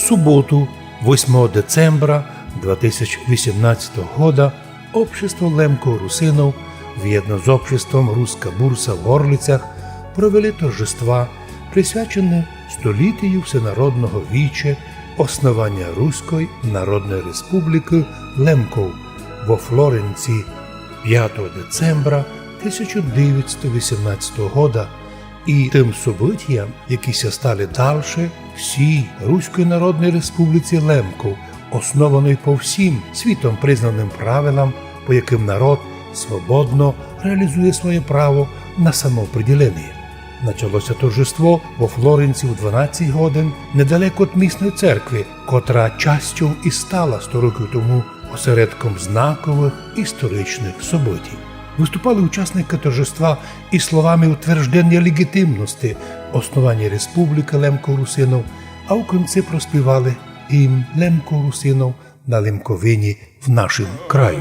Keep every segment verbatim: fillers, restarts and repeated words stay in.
В суботу, восьмого децембра две тисячі вісімнадцятого года, общество лемков-русинов вєдно з обществом Руска бурса в Горлицях провели торжества, присвячені столітію всенародного віче основаня Руської Народної Республікы Лемков во Флоренції пятого децембра тисяча девятсот вісімнадцятого года, і тым событіям, які ся стали дальше всій Руської Народної Республіці Лемков, основаної по всім світом признаным правилам, по якым народ свободно реалізує своє право на самоопределеніє. Начало ся торжество во Флоренції в дванадцять годин недалеко од місної церкви, котра частьов і стала сто років тому осередком знаковых історичных событій. Выступали учасникы торжества із словами утвержденя леґітимности основаня Республікы лемков-русинов, а у кінці проспівали гімн лемков-русинов на Лемковині в нашім краю.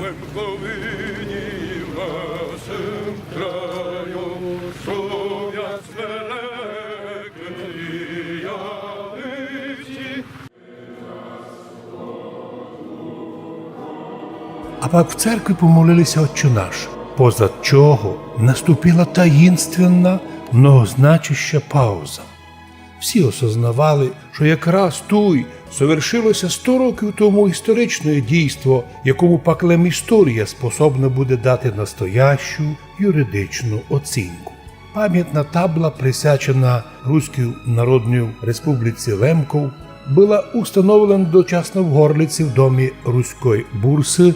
А пак в церкви помолили ся Отче наш, позад чого наступила таїнственна, многозначуща пауза. Всі осознавали, што якраз туй совершило ся сто років тому історичне дійство, якому пак лем історія способна буде дати настоящу юридичну оцінку. Памятна табла, присвячена Руській Народній Республіці Лемков, была установлена дочасно в Горлиці в домі Руської бурсы,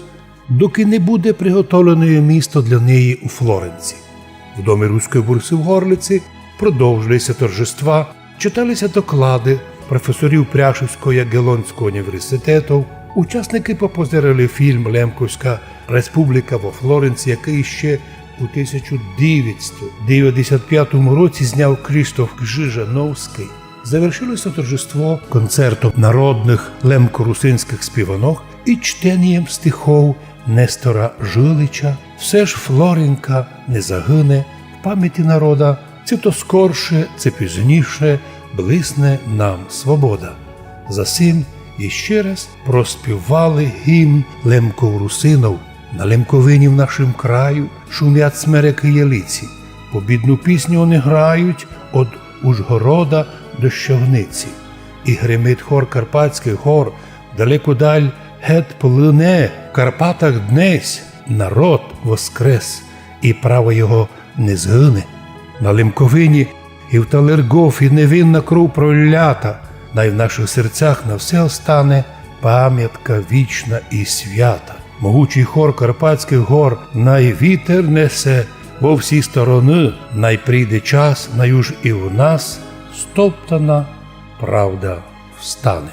доки не буде приготовлене місто для неї у Флоренції. В домі Руської бурсы в Горлиці продовжилися торжества, читалися доклады професорів Пряшівського і Ягелонського університету, учасникы попозирали фільм «Лемковська республіка во Флоренції», якый іще у тисяча девятсот девятдесят пятому році зняв Кріштоф Кржижановськый. Завершилося торжество концертом народных лемко-русинськых співанок і чтенієм стихов Нестора Жилича: «Все ж Флоринка не загине в памяти народа, ци то скорше, ци пізніше блисне нам свобода». За сим іще раз проспівали гімн лемков-русинов: «На Лемковині в нашім краю шумлять смерекы і ялиці, побідну пісню они грають од Ужгорода до Щогниці. І гримить хор Карпатськых гор, далеко даль гет плыне, в Карпатах днесь народ воскрес, і право його не згыне. На Лемковині і в Талергофі невинна кров пролята, най в нашых серцях на все остане памятка вічна і свята. Могучий хор Карпатськых гор най вітер несе во всі стороны, най прийде час, най уж і у нас стоптана правда встане».